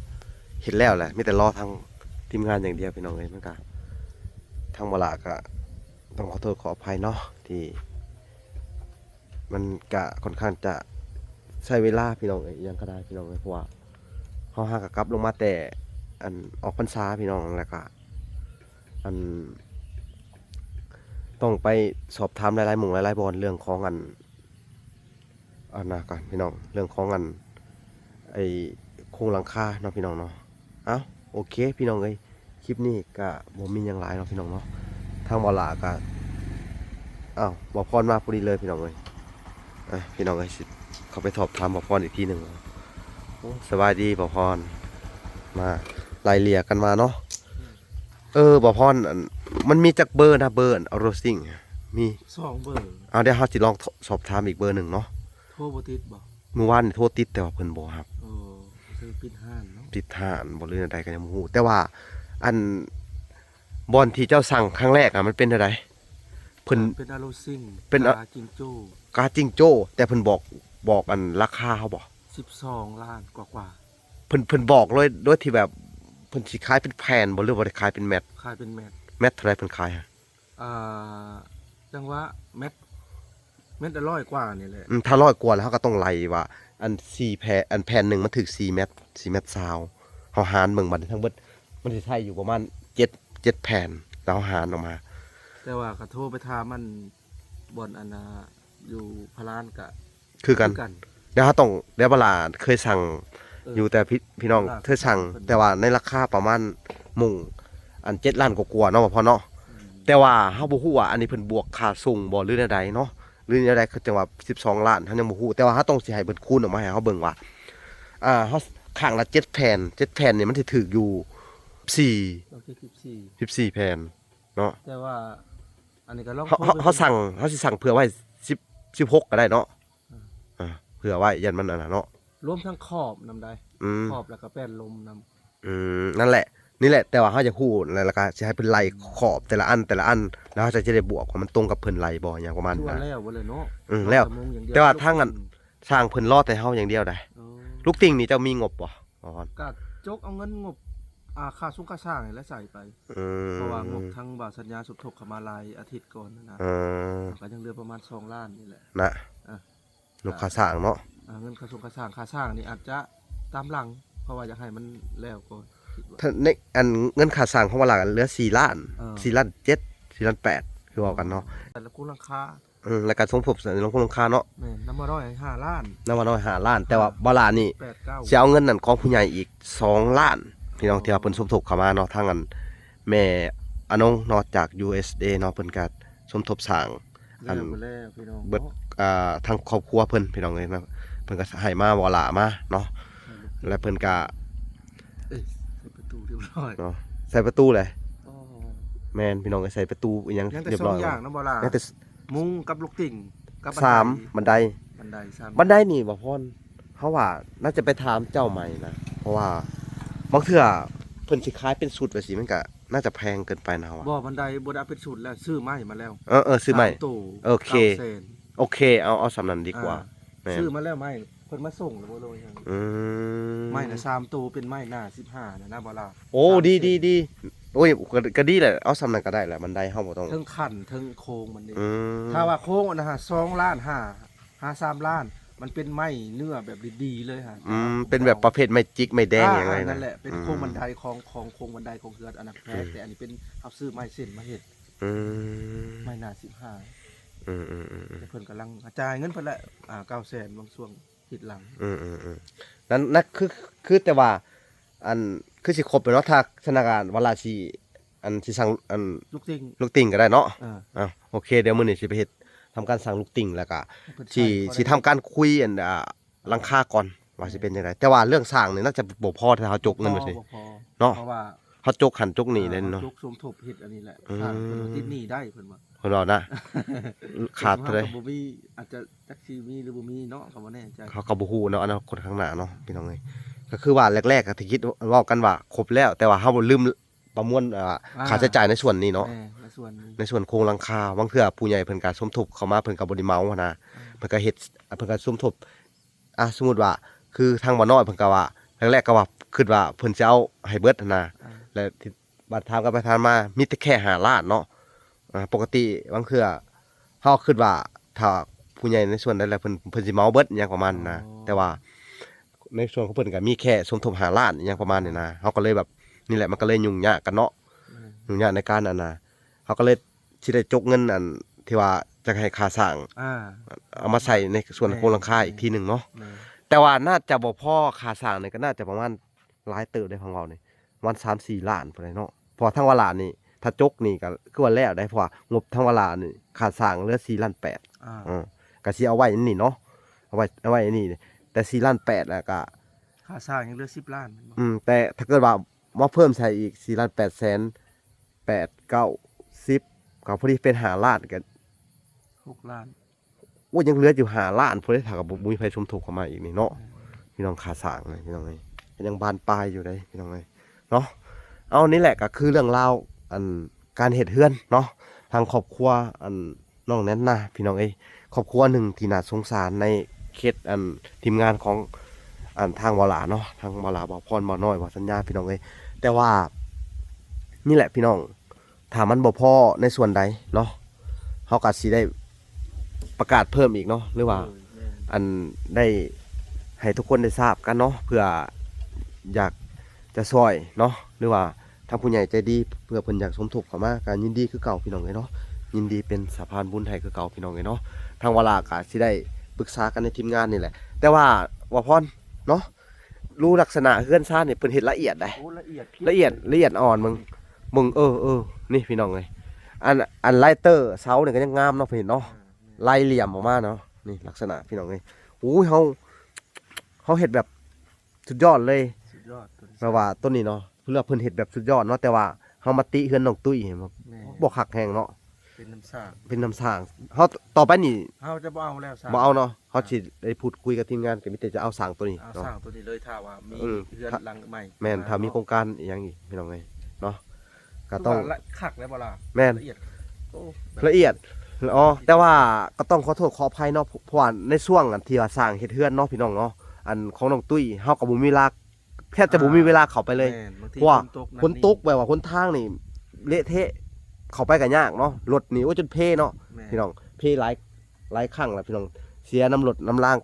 ເຮັດແລ້ວແຫຼະ ມີແຕ່ລໍທາງທີມງານຢ່າງດຽວພີ່ນ້ອງເອີຍ. ມັນກະ ທາງບໍ່ຫຼ້າກະຕ້ອງຂໍໂທດຂໍອະໄພເນາະ ທີ່ມັນກະຄ່ອນຂ້າງຈະໃຊ້ເວລາພີ່ນ້ອງເອີຍ ອີ່ຫຍັງກໍໄດ້ພີ່ນ້ອງເອີຍ. ເພາະວ່າເຮົາຫາກະກັບລົງມາແຕ່ ອັນ ອອກພັນສາພີ່ນ້ອງ ແລ້ວກະ ອັນ ຕ້ອງໄປສອບຖາມຫຼາຍໆໝ່ອງຫຼາຍໆບ່ອນ ເລື່ອງຂອງອັນ ອັນນະກ່ອນພີ່ນ້ອງ ເລື່ອງຂອງອັນ ໄອ້ໂຄງຫຼັງຄາເນາະພີ່ນ້ອງເນາະ. ເອົ້າ ໂອເຄພີ່ນ້ອງເອີຍ ຄລິບນີ້ກະບໍ່ມີຫຍັງຫຼາຍເນາະພີ່ນ້ອງເນາະ. ທາງບໍ່ຫຼ້າກະ ອ້າວ ບໍ່ພອນມາພໍດີເລີຍພີ່ນ້ອງເອີຍ. ອ່ະ ພີ່ນ້ອງເອີຍ ຊິເຂົ້າໄປສອບຖາມບໍ່ພອນອີກທີໜຶ່ງ. ໂອ້ ສະບາຍດີບໍ່ພອນ ມາໄລ່ເລ່ຍກັນມາເນາະ. ເອີ ບໍ່ພອນ ອັນ ມັນມີຈັກເບີນະ ເບີອັນ Rosing ມີສອງເບີ. ເອົາ ດຽວເຮົາຊິລອງ ສອບຖາມອີກເບີໜຶ່ງເນາະ. ໂທບໍ່ຕິດບໍ່? ມື້ວານນີ້ໂທຕິດ ແຕ່ວ່າເພິ່ນບໍ່ຮັບ. ເອີ ຄືປິດຮ້ານເນາະ ປິດຮ້ານບໍ່ ຫຼືແນວໃດກໍຍັງບໍ່ຮູ້. ແຕ່ວ່າ ອັນ ບ່ອນທີ່ເຈົ້າສັ່ງຄັ້ງແລກອະ ມັນເປັນແນວໃດ? ເພິ່ນ ເປັນ Rosing ເປັນ ກາຈິງໂຈ້ ກາຈິງໂຈ້ ແຕ່ເພິ່ນບອກ ບອກອັນລາຄາເຮົາບໍ່? ສິບສອງລ້ານກວ່າໆ. ເພິ່ນ ເພິ່ນບອກໂດຍ ໂດຍທີ່ແບບ ເພິ່ນຊິຂາຍເປັນແຜ່ນບໍ່ ຫຼືວ່າໄດ້ຂາຍເປັນແມັດ? ຂາຍເປັນແມັດ. ແມັດເທົ່າໃດເພິ່ນຂາຍ? ອ່າ ຈັ່ງວ່າແມັດ ແມັດລະຮ້ອຍກວ່ານີ້ແຫຼະ. ອືມ ຖ້າຮ້ອຍກວ່າແລ້ວ ເຮົາກໍຕ້ອງໄລ່ວ່າ ອັນສີ່ແຜ່ນ ອັນແຜ່ນໜຶ່ງມັນຖືກສີ່ແມັດ ສີ່ແມັດຊາວ ເຮົາຫານເບິ່ງບັດນີ້ທັງເບິດ ມັນຊິໃຊ້ຢູ່ປະມານເຈັດ ເຈັດແຜ່ນ ແລ້ວເຮົາຫານອອກມາ. ແຕ່ວ່າກໍໂທໄປຖາມອັນ ບ່ອນອັນນ່າ ຢູ່ພະລານກະ ຄືກັນ ຄືກັນ. ດຽວເຮົາຕ້ອງ ດຽວບັກຫຼ້າເຄີຍສັ່ງ ເອີ ຢູ່ ແຕ່ພີ່ ພີ່ນ້ອງເຄີຍສັ່ງ ແຕ່ວ່າໃນລາຄາປະມານໝ່ອງ ອັນ ເຈັດລ້ານກວ່າໆເນາະ ບໍ່ພໍເນາະ. ອືມ ແຕ່ວ່າເຮົາບໍ່ຮູ້ວ່າອັນນີ້ເພິ່ນບວກຄ່າສົ່ງບໍ່ ຫຼືແນວໃດເນາະ ຫຼືແນວໃດ ຄືຈັ່ງວ່າສິບສອງລ້ານ ເຮົາຍັງບໍ່ຮູ້. ແຕ່ວ່າເຮົາຕ້ອງຊິໃຫ້ເພິ່ນຄູນອອກມາໃຫ້ເຮົາເບິ່ງວ່າ ອ່າ ເຮົາຂ້າງລະເຈັດແຜ່ນ ເຈັດແຜ່ນນີ້ມັນຊິຖືກຢູ່ສິບສີ່ ສິບສີ່ ສິບສີ່ແຜ່ນເນາະ. ແຕ່ວ່າອັນນີ້ກໍລອງ ເຮົາ ເຮົາ ເຮົາສັ່ງ ເຮົາຊິສັ່ງເຜື່ອໄວ້ສິບ ສິບຫົກກໍໄດ້ເນາະ. ອ່າ ອ່າ ເຜື່ອໄວ້ ຢ້ານມັນອັນນັ້ນເນາະ ລວມທັງຂອບນຳໄດ໋. ອືມ ຂອບແລ້ວກໍແປ້ນລົມນຳ. ອືມ ນັ້ນແຫຼະ ນີ້ແຫຼະ ແຕ່ວ່າເຮົາຢາກຮູ້ ແລ້ວ ແລ້ວກໍຊິໃຫ້ເພິ່ນໄລ່ຂອບແຕ່ລະອັນ ແຕ່ລະອັນ ແລ້ວເຮົາຈະ ຈະໄດ້ບວກວ່າມັນຕົງກັບເພິ່ນໄລ່ບໍ່ ຫຍັງປະມານນັ້ນນະ. ແລ້ວເບິດເລີຍເນາະ. ອືມ ແລ້ວ ແຕ່ວ່າທາງອັນ ຊ່າງເພິ່ນລໍແຕ່ເຮົາຢ່າງດຽວໄດ໋. ໂອ້ ລູກຕິ່ງນີ້ເຈົ້າມີງົບບໍ່? ບໍ່ ກໍຈົກເອົາເງິນງົບ ອ່າ ຄ່າຊຸງຄ່າຊ່າງນີ້ແຫຼະໃສ່ໄປ. ອືມ ເພາະວ່າງົບທາງບ່າວສັນຍາສົມທົບເຂົ້າມາຫຼາຍອາທິດກ່ອນນະ. ເອີ ກໍຍັງເຫຼືອປະມານສອງລ້ານນີ້ແຫຼະນະ. ອ່າ ງົບຄ່າສ້າງເນາະ. ອ່າ ເງິນຄ່າຊົງຄ່າສ້າງ ຄ່າສ້າງນີ້ອາດຈະຕາມຫຼັງ ເພາະວ່າຢາກໃຫ້ມັນແລ້ວກ່ອນ. ຖ້າໃນອັນເງິນຄ່າສ້າງຂອງວ່າລະເຫຼືອສີ່ລ້ານ ເອີ ສີ່ລ້ານເຈັດ ສີ່ລ້ານແປດ ຄືເວົ້າກັນເນາະ. ແຕ່ລະຄູນຫຼັງຄາ ເອີ ແລ້ວກໍສົມທົບໃສ່ລົງຄົງລາຄາເນາະ. ແມ່ນ ນຳມາຮ້ອຍຫ້າລ້ານ ນຳມາຮ້ອຍຫ້າລ້ານ ແຕ່ວ່າ ຫ້າ ບໍ່ຫຼ້ານີ້ ແປດ ເກົ້າ ຊິເອົາເງິນນັ້ນຂອງຜູ້ໃຫຍ່ອີກສອງລ້ານ ພີ່ນ້ອງ ອໍ ທີ່ວ່າເພິ່ນສົມທົບເຂົ້າມາເນາະ. ທາງອັນແມ່ອານົງເນາະ ຈາກ ຢູເອສເອ ເນາະ ເພິ່ນກໍສົມທົບສ້າງ ແລ້ວ ອັນ ເບິດ ອ່າ ທາງຄອບຄົວເພິ່ນ ພີ່ນ້ອງເອີຍເນາະ. ເພິ່ນກໍໃຫ້ມາ ບໍ່ຫຼ້າມາເນາະ ໃສ່ລູກ ແລ້ວເພິ່ນກໍ ເອີຍ ໃສ່ປະຕູຮຽບຮ້ອຍເນາະ ໃສ່ປະຕູເລີຍ. ອໍ ແມ່ນ ພີ່ນ້ອງເອີຍ ໃສ່ປະຕູອີ່ຫຍັງຮຽບຮ້ອຍ. ຍັງແຕ່ສອງຢ່າງນະບໍ່ຫຼ້າ ຍັງແຕ່ ມຸງກັບລູກຕິ່ງກັບບັນໄດ ສາມ ບັນໄດ ບັນໄດສາມ ບັນໄດນີ້ບໍ່ພອນ ເຮົາວ່າໜ້າຈະໄປຖາມເຈົ້າໃໝ່ນະ ເພາະວ່າບາງເທື່ອເພິ່ນຊິຂາຍເປັນຊຸດແບບຊີ້ ມັນກະໜ້າຈະແພງເກີນໄປນະ ເຮົາວ່າ. ບໍ່ ບັນໄດບໍ່ໄດ້ເອົາເປັນຊຸດແລ້ວ ຊື້ໄມ້ມາແລ້ວ. ເອີ ເອີ ຊື້ໄມ້ ສາມໂຕ ໂອເຄ ເກົ້າແສນ ໂອເຄ ເອົາ ເອົາສ່ຳນັ້ນດີກວ່າ. ອ່າ ແມ່ນ ຊື້ມາແລ້ວໄມ້ ເພິ່ນມາສົ່ງແລ້ວບໍ່ ຫຼືວ່າຫຍັງ? ອືມ ໄມ້ນະ ສາມໂຕ ເປັນໄມ້ໜ້າສິບຫ້ານະ ນະບໍ່ລາວ. ໂອ້ ສາມ ດີ ເຊັນ ດີ ດີ ໂອ້ຍ ກໍ ກໍດີແຫຼະ ເອົາສ່ຳນັ້ນກໍໄດ້ແຫຼະ ບັນໄດເຮົາບໍ່ຕ້ອງ ເທິງຂັ້ນເທິງໂຄງມັນເດ້. ອືມ ຖ້າວ່າໂຄງອັນນັ້ນຫາ ສອງລ້ານຫ້າ ຫາ ສາມລ້ານ ມັນເປັນໄມ້ເນື້ອແບບດີໆເລີຍຫາ. ອືມ ເປັນແບບປະເພດໄມ້ຈິກໄມ້ແດງ ອ່າ ຫຍັງນັ້ນແຫຼະ ເປັນໂຄງບັນໄດຂອງ ຂອງໂຄງບັນໄດຂອງເຮືອນອັນນັ້ນແພງ. ອືມ ແຕ່ອັນນີ້ເປັນ ເຮົາຊື້ໄມ້ເສັ້ນມາເຮັດ. ອືມ ໄມ້ໜ້າສິບຫ້າ ອືມໆໆໆ ແຕ່ເພິ່ນກຳລັງຈ່າຍເງິນເພິ່ນແຫຼະ ອ່າ ເກົ້າແສນ ບາງຊ່ວງທິດຫຼັງ ອືມໆໆ ນັ້ນ ນັ້ນຄື ຄືແຕ່ວ່າ ອັນ ຄືຊິຄົບແລ້ວເນາະ ຖ້າສະໜາການວາລາຊິ ອັນ ຊິສັ່ງ ອັນ ລູກຕິ່ງ ລູກຕິ່ງກໍໄດ້ເນາະ ເອີ ເອົາ ໂອເຄ ດຽວມື້ນີ້ຊິໄປເຮັດ ທຳການສັ່ງລູກຕິ່ງ ແລ້ວກໍ ເພິ່ນ ຊິ ໃຊ້ ຊິທຳການຄຸຍ ອັນ ອ່າ ຫຼັງຄາກ່ອນວ່າຊິເປັນຈັ່ງໃດ ແຕ່ວ່າເລື່ອງສ້າງນີ້ໜ້າຈະບໍ່ພໍ ຖ້າເຮົາຈົກເງິນໄປຊິ ບໍ່ພໍ ເນາະ ເພາະວ່າເຮົາຈົກຫັ້ນຈົກນີ້ເດ້ເນາະ ເຮົາຈົກສົມທົບເຮັດອັນນີ້ແຫຼະ ອືມ ສ້າງເພິ່ນວ່າຕິດໜີ້ໄດ້ເພິ່ນວ່າ ເພິ່ນວ່ານະ ຂາດເທົ່າໃດ ເຮົາກໍບໍ່ມີ ອາດຈະຈັກຊິມີຫຼືບໍ່ມີເນາະ ກໍບໍ່ແນ່ໃຈ ເຮົາກໍບໍ່ຮູ້ເນາະ ອະນາຄົດຂ້າງໜ້າເນາະ ພີ່ນ້ອງເອີຍ ກໍຄືວ່າແລກໆກໍທີ່ຄິດເວົ້າກັນວ່າຄົບແລ້ວ ແຕ່ວ່າເຮົາລືມ ປະມວນ ອ່າ ອ່າ ຄ່າໃຊ້ຈ່າຍໃນສ່ວນນີ້ເນາະ ແມ່ນ ໃນສ່ວນນີ້ ໃນສ່ວນໂຄງຫຼັງຄາ ບາງເທື່ອຜູ້ໃຫຍ່ເພິ່ນກໍສົມທົບເຂົ້າມາ ເພິ່ນກໍບໍ່ໄດ້ເໝົາຫັ້ນນະ ອ່າ ເພິ່ນກໍເຮັດ ເພິ່ນກໍສົມທົບ ອ່າ ສົມມຸດວ່າ ຄືທາງບ່າວນ້ອຍເພິ່ນກໍວ່າ ແລກໆກໍວ່າ ຄິດວ່າເພິ່ນຊິເອົາໃຫ້ເບິດຫັ້ນນະ ອ່າ ແລະ ທີ່ ບັດຖາມກັນໄປຖາມມາ ມີແຕ່ແຄ່ຫ້າລ້ານເນາະ ອ່າ ປົກກະຕິບາງເທື່ອ ເຮົາຄິດວ່າຖ້າຜູ້ໃຫຍ່ໃນສ່ວນໃດແຫຼະ ເພິ່ນ ເພິ່ນຊິເໝົາເບິດ ອີ່ຫຍັງປະມານນັ້ນນະ ອໍ ແຕ່ວ່າ ໃນສ່ວນຂອງເພິ່ນກໍມີແຄ່ສົມທົບຫ້າລ້ານ ອີ່ຫຍັງປະມານນີ້ນະ ເຮົາກໍເລີຍແບບ ນີ້ແຫຼະ ມັນກໍເລີຍຫຍຸ້ງຍາກກັນເນາະ ຫຍຸ້ງຍາກໃນການ ອັນນ່າ ເຮົາກໍເລີຍຊິໄດ້ຈົກເງິນ ອັນ ທີ່ວ່າຈະໃຫ້ຄ່າສ້າງ ອ່າ ເອົາມາໃສ່ໃນສ່ວນໂຄງຫຼັງຄາອີກທີໜຶ່ງເນາະ ແມ່ນ ແຕ່ວ່າໜ້າຈະບໍ່ພໍ ຄ່າສ້າງນີ້ກໍໜ້າຈະປະມານ ຫຼາຍເຕີບເດ້ ຟັງເວົ້ານີ້ ປະມານສາມສີ່ລ້ານພຸ້ນແຫຼະເນາະ ເພາະວ່າທາງວາລານີ້ ຖ້າຈົກນີ້ກໍຄືວ່າແລ້ວໄດ໋ ເພາະວ່າງົບທາງວາລານີ້ ຄ່າສ້າງເຫຼືອສີ່ລ້ານແປດ ອ່າ ເອີ ກໍຊິເອົາໄວ້ອັນນີ້ເນາະ ເອົາໄວ້ ເອົາໄວ້ອັນນີ້ ແຕ່ສີ່ລ້ານແປດ ແລ້ວກໍ ຄ່າສ້າງຍັງເຫຼືອສິບລ້ານ ອືມ ແຕ່ຖ້າເກີດວ່າມາເພີ່ມໃສ່ອີກ ສີ່ລ້ານແປດແສນ ແປດ ເກົ້າ ສິບ ກໍພໍດີເປັນຫ້າລ້ານ ກໍຫົກລ້ານ ໂອ້ຍ ຍັງເຫຼືອຢູ່ຫ້າລ້ານພຸ້ນເດ້ ຖ້າກໍບໍ່ມີໃຜສົມທົບເຂົ້າມາອີກນີ້ເນາະ ພີ່ນ້ອງ ຄ່າສ້າງນີ້ ພີ່ນ້ອງເອີຍ ກໍຍັງບານປາຍຢູ່ເດ້ ພີ່ນ້ອງເອີຍເນາະ ເອົາ ນີ້ແຫຼະກໍຄືເລື່ອງລາວ ອັນ ການເຮັດເຮືອນເນາະ ທາງຄອບຄົວ ອັນ ນ້ອງແນນນາ ພີ່ນ້ອງເອີຍ ຄອບຄົວໜຶ່ງທີ່ໜ້າສົງສານໃນເຂດ ອັນ ທີມງານຂອງ ອັນ ທາງບ່າວຫຼ້າເນາະ ທາງບ່າວຫຼ້າ ບ່າວພອນ ບ່າວນ້ອຍ ບ່າວສັນຍາ ພີ່ນ້ອງເອີຍ ແຕ່ວ່າ ນີ້ແຫຼະ ພີ່ນ້ອງ ຖ້າມັນບໍ່ພໍໃນສ່ວນໃດເນາະ ເຮົາກໍຊິໄດ້ປະກາດເພີ່ມອີກເນາະ ຫຼືວ່າ ໂດຍ ແມ່ນ ອັນ ໄດ້ໃຫ້ທຸກຄົນໄດ້ຊາບກັນເນາະ ເພື່ອຢາກຈະຊ່ອຍເນາະ ຫຼືວ່າ ທາງຜູ້ໃຫຍ່ໃຈດີ ເພື່ອເພິ່ນຢາກສົມທົບເຂົ້າມາ ກໍຍິນດີຄືເກົ່າ ພີ່ນ້ອງເອີຍເນາະ ຍິນດີເປັນສະພານບຸນໃຫ້ຄືເກົ່າ ພີ່ນ້ອງເອີຍເນາະ ທາງວາລາກໍຊິໄດ້ປຶກສາກັນໃນທີມງານນີ້ແຫຼະ ແຕ່ວ່າ ບ່າວພອນເນາະ ຮູ້ລັກສະນະເຮືອນຊານນີ້ ເພິ່ນເຮັດລະອຽດໃດ໋ ໂອ້ ລະອຽດ ລະອຽດ ລະອຽດອ່ອນ ເບິ່ງ ເບິ່ງ ເອີ ເອີ ນີ້ ພີ່ນ້ອງເອີຍ ອັນ ອັນລາຍເຕີເສົານີ້ກໍຍັງງາມເນາະ ເພິ່ນເນາະ ອ່າ ແມ່ນ ລາຍຫຼ່ຽມອອກມາເນາະ ນີ້ລັກສະນະ ພີ່ນ້ອງເອີຍ ໂອ້ຍ ເຮົາ ເຮົາເຮັດແບບ ສຸດຍອດເລີຍ ສຸດຍອດ ແບບວ່າໂຕນີ້ເນາະ ເພິ່ນວ່າເພິ່ນເຮັດແບບສຸດຍອດເນາະ ແຕ່ວ່າເຮົາມາຕິເຮືອນນ້ອງຕຸ້ຍ ແມ່ນ ບໍ່ຄັກແຮງເນາະ ເປັນນ້ຳສ້າງ ເປັນນ້ຳສ້າງ ເຮົາ ຕໍ່ໄປນີ້ ເຮົາຈະບໍ່ເອົາແລ້ວສ້າງ ບໍ່ເອົາເນາະ ເຮົາຊິໄດ້ພູດຄຸຍກັບທີມງານ ກໍມີແຕ່ຈະເອົາສ້າງໂຕນີ້ ເອົາ ເນາະ ສ້າງໂຕນີ້ເລີຍ ຖ້າວ່າມີ ເອີ ເຮືອນ ຖ້າ ຫຼັງໃໝ່ ແມ່ນ ຖ້າມີໂຄງການອີ່ຫຍັງອີກ ພີ່ນ້ອງເອີຍເນາະ ກໍຕ້ອງ ຄືວ່າລະ ຄັກແລ້ວບໍ່ລະ ແມ່ນ ລະອຽດ ໂອ້ ລະອຽດ ອໍ ແຕ່ວ່າກໍຕ້ອງຂໍໂທດຂໍອະໄພເນາະ ເພາະວ່າໃນຊ່ວງອັນທີ່ວ່າສ້າງເຮັດເຮືອນເນາະ ພີ່ນ້ອງເນາະ ອັນຂອງນ້ອງຕຸ້ຍ ເຮົາກໍບໍ່ມີເວລາ ແທບຈະບໍ່ມີເວລາເຂົ້າໄປເລີຍ ອ່າ ແມ່ນ ບາງທີ ເພາະວ່າຝົນຕົກ ຝົນຕົກ ແບບວ່າຫົນທາງນີ້ເລະເທະ ເຂົ້າໄປກໍຍາກເນາະ ລົດນີ້ ໂອ້ ຈົນເພເນາະ ແມ່ນ ພີ່ນ້ອງ ເພຫຼາຍ ຫຼາຍຄັ້ງແລ້ວ ພີ່ນ້ອງ ເສຍນຳລົດນຳລາງ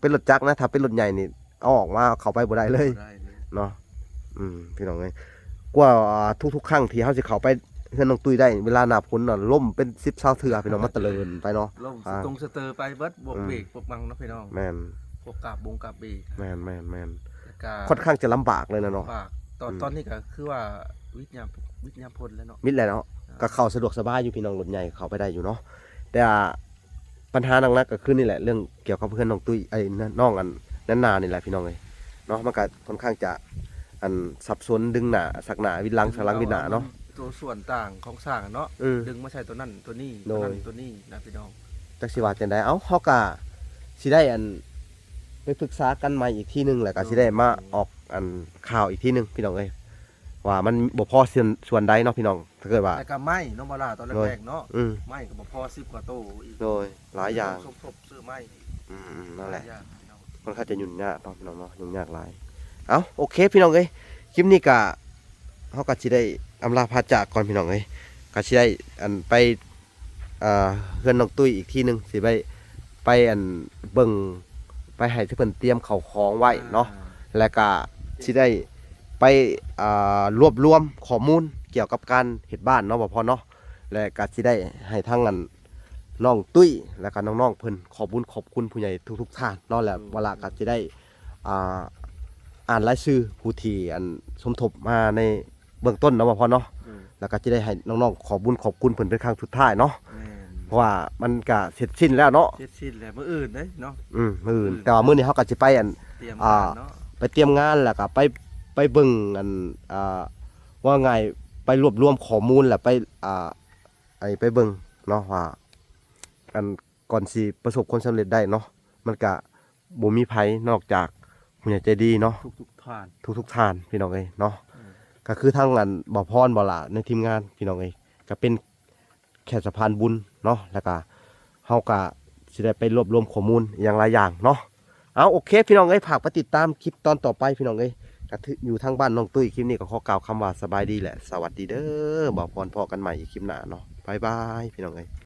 ເປັນລົດຈັກນະ ຖ້າເປັນລົດໃຫຍ່ນີ້ ເອົາອອກມາເຂົ້າໄປບໍ່ໄດ້ເລີຍ ບໍ່ໄດ້ເລີຍ ເນາະ ອືມ ພີ່ນ້ອງເອີຍ ກວ່າທຸກໆຄັ້ງທີ່ເຮົາຊິເຂົ້າໄປເຮືອນນ້ອງຕຸ້ຍໄດ້ ເວລາໜ້າຝົນນະ ລົ້ມເປັນສິບຊາວເທື່ອ ພີ່ນ້ອງ ມັນຕະເລີນໄປເນາະ ລົ້ມ ອ່າ ສະຕົງສະເຕີໄປເບິດ ບວກ ອືມ ເບກ ບວກຫຍັງເນາະ ພີ່ນ້ອງ ແມ່ນ ພວກກາບບົງກາບເບກ ແມ່ນໆໆ ແລ້ວກໍຄ່ອນຂ້າງຈະລຳບາກເລີຍນະເນາະ ລຳບາກ ຕອນ ອືມ ຕອນນີ້ກໍຄືວ່າວິດຍາມ ວິດຍາມພົ້ນແລ້ວເນາະ ວິດແລ້ວເນາະ ອ່າ ກໍເຂົ້າສະດວກສະບາຍຢູ່ ພີ່ນ້ອງ ລົດໃຫຍ່ເຂົ້າໄປໄດ້ຢູ່ເນາະ ແຕ່ ບັນຫາໜັກໆກໍຄືນີ້ແຫຼະ ເລື່ອງກ່ຽວກັບເຮືອນນ້ອງຕຸ້ຍ ເອີຍ ນ້ອງອັນນັ້ນນານີ້ແຫຼະ ພີ່ນ້ອງເອີຍເນາະ ມັນກໍຄ່ອນຂ້າງຈະ ອັນ ສັບສົນ ດຶງໜ້າສັກໜ້າ ວິດຫຼັງສັກຫຼັງ ດຶງເອົາ ວິດໜ້າເນາະ ອັນ ໂຕສ່ວນຕ່າງຂອງສ້າງເນາະ ອືມ ດຶງມາໃສ່ໂຕນັ້ນໂຕນີ້ ໂດຍ ໂຕນັ້ນໂຕນີ້ນະ ພີ່ນ້ອງ ຈັກຊິວ່າຈັ່ງໃດ ເອົ້າ ເຮົາກໍຊິໄດ້ ອັນ ໄປປຶກສາກັນໃໝ່ອີກທີໜຶ່ງ ແລ້ວກໍ ໂດຍ ຊິໄດ້ມາອອກ ອັນ ຂ່າວອີກທີໜຶ່ງ ພີ່ນ້ອງເອີຍ ວ່າມັນບໍ່ພໍສ່ວນ ສ່ວນໃດເນາະ ພີ່ນ້ອງ ຖ້າເກີດວ່າ ແລ້ວກໍໄມ້ເນາະ ບໍ່ຫຼາຍ ຕອນແລກໆເນາະ ອືມ ໄມ້ກໍບໍ່ພໍສິບກວ່າໂຕອີກ ໂດຍ ຫຼາຍຢ່າງ ສົມທົບຊື້ໄມ້ ອືມໆ ນັ້ນແຫຼະ ຫຼາຍຢ່າງ ຄ່ອນຂ້າງຈະຫຍຸ້ງຍາກເນາະ ພີ່ນ້ອງເນາະ ຫຍຸ້ງຍາກຫຼາຍ ເອົ້າ ໂອເຄ ພີ່ນ້ອງເອີຍ ຄລິບນີ້ກະ ເຮົາກະຊິໄດ້ອຳລາພາຈາກກ່ອນ ພີ່ນ້ອງເອີຍ ກະຊິໄດ້ ອັນ ໄປ ອ່າ ເຮືອນນ້ອງຕຸ້ຍອີກທີໜຶ່ງ ຊິໄປ ໄປ ອັນ ເບິ່ງ ໄປໃຫ້ເພິ່ນຕຽມເຂົ້າຂອງໄວ້ເນາະ ອ່າ ແລ້ວກະຊິໄດ້ໄປ ອ່າ ລວບລວມຂໍ້ມູນກ່ຽວກັບການເຮັດບ້ານເນາະ ບໍ່ພໍເນາະ ແລະກະຊິໄດ້ໃຫ້ທາງ ອັນ ນ້ອງຕຸ້ຍ ແລ້ວກໍນ້ອງໆເພິ່ນ ຂອບບຸນຂອບຄຸນຜູ້ໃຫຍ່ທຸກໆທ່ານເນາະ ແລ້ວ ໂດຍ ວາລະກໍຊິໄດ້ ອ່າ ອ່ານລາຍຊື່ຜູ້ທີ່ ອັນ ສົມທົບມາໃນເບື້ອງຕົ້ນເນາະ ບ່າວພອນເນາະ ໂດຍ ແລ້ວກໍຊິໄດ້ໃຫ້ນ້ອງໆຂອບບຸນຂອບຄຸນເພິ່ນເປັນຄັ້ງສຸດທ້າຍເນາະ ແມ່ນ ເພາະວ່າມັນກໍເສັດສິ້ນແລ້ວເນາະ ເສັດສິ້ນແລ້ວ ມື້ອື່ນເດ້ເນາະ ອືມ ມື້ອື່ນ ມື້ອື່ນ ແຕ່ວ່າມື້ນີ້ເຮົາກໍຊິໄປ ອັນ ຕຽມ ອ່າ ງານເນາະ ໄປຕຽມງານ ແລ້ວກໍໄປ ໄປເບິ່ງ ອັນ ອ່າ ວ່າງ່າຍ ໄປລວບລວມຂໍ້ມູນ ແລ້ວໄປ ອ່າ ໄອ້ ໄປເບິ່ງເນາະວ່າ ອັນ ກ່ອນຊິປະສົບຄວາມສຳເລັດໄດ້ເນາະ ມັນກະບໍ່ມີໃຜນອກຈາກຜູ້ໃຫຍ່ໃຈດີເນາະ ທຸກໆທ່ານ ທຸກໆທ່ານ ພີ່ນ້ອງເອີຍເນາະ ເອີ ກໍຄືທາງ ອັນ ບ່າວພອນ ບ່າວຫຼ້າ ໃນທີມງານ ພີ່ນ້ອງເອີຍ ກໍເປັນແຄ່ສະພານບຸນເນາະ ແລ້ວກະເຮົາກະຊິໄດ້ໄປລວບລວມຂໍ້ມູນອີ່ຫຍັງຫຼາຍຢ່າງເນາະ ເອົາ ໂອເຄ ພີ່ນ້ອງເອີຍ ຝາກໄປຕິດຕາມຄລິບຕອນຕໍ່ໄປ ພີ່ນ້ອງເອີຍ ກໍຢູ່ທາງບ້ານນ້ອງຕຸ້ຍ ຄລິບນີ້ກໍຂໍກ່າວຄຳວ່າສະບາຍດີ ແລະ ສະຫວັດດີເດີ ບ່າວພອນ ພໍ້ກັນໃໝ່ອີກຄລິບໜ້າເນາະ ບາຍບາຍ ພີ່ນ້ອງເອີຍ.